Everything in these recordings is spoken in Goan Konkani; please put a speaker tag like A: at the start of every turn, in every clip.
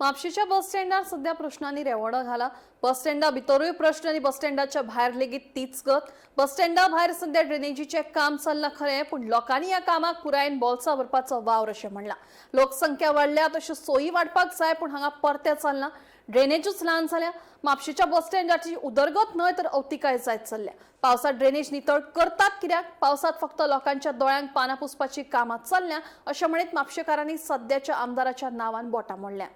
A: म्हापशेंच्या बस स्टँडार सध्या प्रश्नांनी रेवोडो घाला. बस स्टँडा भितरूय प्रश्न आनी बस स्टँडाच्या भायर लेगीत तीच गत. बस स्टँडा भायर सध्या ड्रेनेजीचें काम चल्लां खरें, पूण लोकांनी ह्या कामाक पुरायेन बोल्सां भरपाचो वावर अशें म्हणलां. लोकसंख्या वाडल्या तश्यो सोयी वाडपाक जाय, पूण हांगा परतें चल्लां. ड्रेनेजूच ल्हान जाल्या. म्हापशेंच्या बस स्टँडाची उदरगत न्हय तर अवतिकाय जायत चल्ल्या. पावसात ड्रेनेज नितळ करतात कित्याक? पावसात फक्त लोकांच्या दोळ्यांक पानां पुसपाची कामां चल्ल्या अशें म्हणीत म्हापशेकारांनी सद्याच्या आमदाराच्या नांवान बोटां मोडल्या.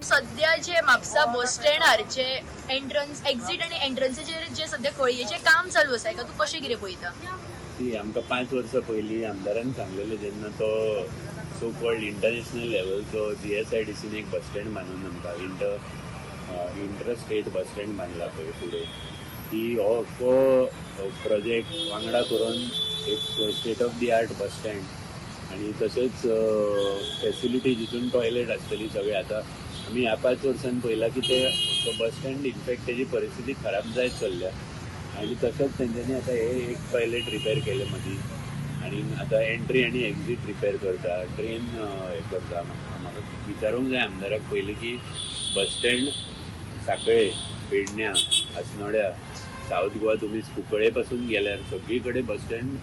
B: सद्या जे म्हापसा बस स्टँडार जे एंट्रन्स एक्झीट आनी एंट्रन्साचेर जे सद्या खळयेचें काम चालू आसा, हेका तूं कशें कितें पळयता?
C: ती आमकां 5 वर्सां पयलीं आमदारान सांगलेलें, जेन्ना तो सो कॉल्ड इंटरनॅशनल लेवलचो जीएसआयडीसीन एक बस स्टँड बांदून आमकां इंटर स्टेट बस स्टँड बांदला पळय फुडें, की हो अख्खो प्रोजेक्ट वांगडा करून एक state of the art bus stand आनी तशेंच फेसिलिटी जितून टॉयलेट आसतली सगळें. आतां आमी ह्या 5 वर्सान पळयलां की ते तो बस स्टँड इनफॅक्ट तेजी परिस्थिती खराब जायत चल्ल्या आनी तशेंच तेंच्यांनी आतां हे एक टॉयलेट रिपेर केलें मदीं आनी आतां एंट्री आनी एक्झीट रिपेर करता, ड्रेन हें करता. म्हाका विचारूंक जाय आमदाराक पयलीं की बस स्टँड सांखळे, पेडण्या, अस्नोड्या, सावथ गोवा तुमी कुंकळे पासून गेल्यार सगळी कडेन बस स्टँड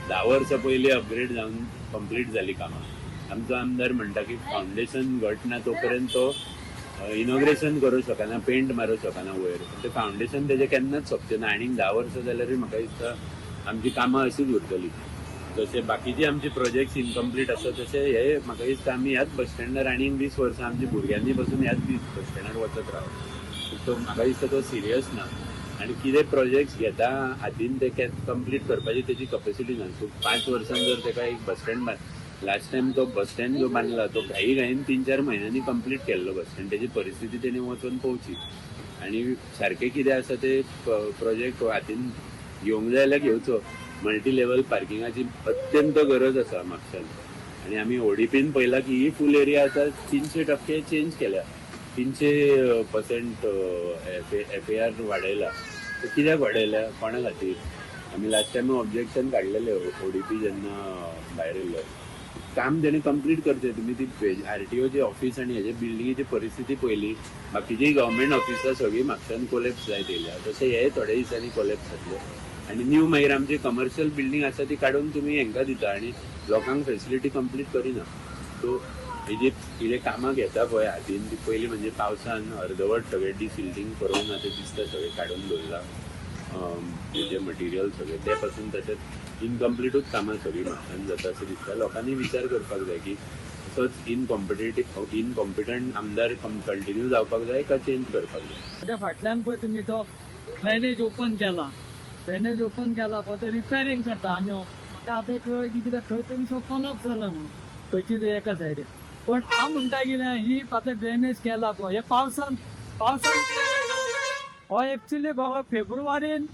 C: 10 वर्सां पयलीं अपग्रेड जावन कंप्लीट जाली कामां. आमचो आमदार म्हणटा की फावंडेशन घट ना तो पर्यंत तो इनॉग्रेशन करूं शकना, पेंट मारूं शकना वयर. ते फावंडेशन तेजें केन्नाच सोंपचें ना. आनीक 10 वर्सां जाल्यारूय म्हाका दिसता आमची कामां अशीच उरतली. जशे बाकीचे आमचे प्रोजेक्ट्स इनकम्प्लीट आसा तशे हे म्हाका दिसता आमी ह्याच बस स्टँडार आनीक 20 वर्सां आमच्या भुरग्यांनी पासून ह्याच बस स्टँडार वचत रावत. तो म्हाका दिसता तो सिरियस ना आनी कितें प्रोजेक्ट्स घेता हातीन ते कंप्लीट करपाची तेजी कपेसिटी ना. सो 5 वर्सां जर तेका एक बस स्टँड लास्ट टायम तो बस स्टँड जो बांदला तो घाई घाईन 3-4 म्हयन्यांनी कंप्लीट केल्लो बस स्टँड, तेजी परिस्थिती तेणी वचून पळोवची आनी सारकें कितें आसा ते प्रोजेक्ट हातीन घेवंक जाय जाल्यार घेवचो. मल्टी लेवल पार्किंगाची अत्यंत गरज आसा म्हापश्यान आनी आमी ओडीपीन पळयलां की ही फूल एरिया आतां 300% चेंज केल्या, 300% FAR वाडयला. तर कित्याक वाडयल्या, कोणा खातीर? आमी लास्ट टायम ऑब्जेक्शन काडलेलें ओडीपी जेन्ना भायर येयल्लो. काम तेणी कंप्लीट करचें. तुमी ती आरटीओचे ऑफिस आनी हेजे बिल्डिंगेची परिस्थिती पळयली, बाकीची गव्हर्मेंट ऑफिसां सगळीं म्हापश्यान कोलॅप्स जायत येयल्या, तशें हे थोडे दिसांनी कोलॅप्स जातले. आनी न्यू मागीर आमची कमर्शियल बिल्डींग आसा ती काडून तुमी हेंकां दिता आनी लोकांक फेसिलिटी कंप्लीट करिना. सो हेजी कितें कामां घेता पळय हातीन ती पयलीं म्हणजे पावसान अर्दवट सगळें डिसिल्टींग करून आतां दिसता सगळें काडून दवरलां हेजें मटिरियल सगळें, तें पासून तशेंच इनकम्प्लिटूच कामां सगळीं म्हापश्यान जाता अशें दिसता. लोकांनी विचार करपाक जाय की असोच इनकॉम्पिटंट आमदार कंटिन्यू जावपाक जाय काय चेंज करपाक जाय.
D: त्या फाटल्यान पळय तुमी तो ड्रेनेज ओपन केला, ड्रेनेज ओपन केला पळय ते रिपेरींग करता आनी म्हाका आतां कळ्ळें की कित्याक खंय तरी सो कोलप्स जाला म्हणून खंयची तरी एका सायडीन. पण हांव म्हणटा कितें, ही आतां ड्रेनेज केला पळय हे पावसान हो एक्चुली बाबा फेब्रुवारीन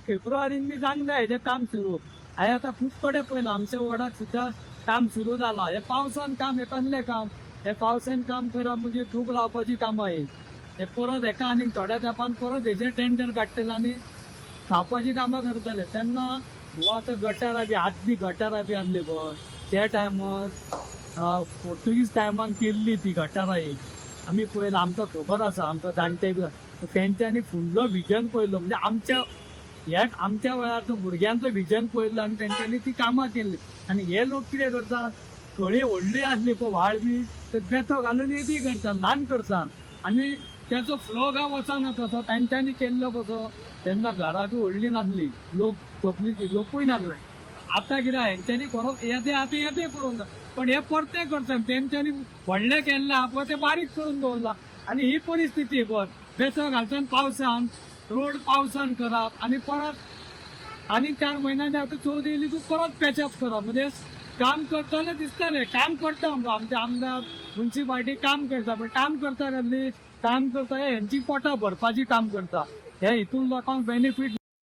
D: बी जावंक जाय हेजें काम सुरू. हांवें आतां खूब कडेन पळयलां, आमच्या वॉर्डांत सुद्दां काम सुरू जालां. हे पावसान काम, हे कसलें काम? हे पावसान काम करप म्हणजे धूप लावपाची कामां ही. हे परत हेका आनीक थोड्या तेंपान परत हेजें टेंडर काडटले आनी खावपाची कामां करतले. तेन्ना हो आतां गटारां बी आदली गटारां बी आसली पळय त्या टायमार पोर्तुगीज टायमान केल्ली ती गटारां ही आमी पळयलां, आमकां खबर आसा, आमकां जाणटे बी तेंच्यांनी फुडलो विजन पळयलो, म्हणजे आमच्या ह्या आमच्या वेळार तो भुरग्यांचो विजन पळयलो आनी तेंच्यांनी ती कामां केल्ली. आनी हे लोक कितें करतात, थोडी व्हडली आसली पळय व्हाळ बी तर बेतो घालून येदी करतात, ल्हान करतात आनी तेचो फ्लो काय वचना तसो तेंच्यांनी केल्लो कसो. तेन्ना घरां बी व्हडली नासली, लोक पब्लीक लोकूय नासले. आतां कितें हेंच्यांनी खरो येदें आतां येदें करूंक जाय, पण हे परतें करतात. तेंच्यांनी व्हडलें केल्लें आहा पळय तें बारीक करून दवरलां आनी ही परिस्थिती पळय बेसो घालता पावसान, रोड पावसान करप आनी परत आनी 4 म्हयन्यांनी आतां चवथ येयली तूं परत पॅचअप करप. म्हणजे काम करताले दिसताले, काम करता आमचे आमदार मुन्सिपाल्टी काम करता, पण काम करता कसली काम करता, हे हेंची पोटां भरपाची काम करता. हे हितून लोकांक बेनिफीट.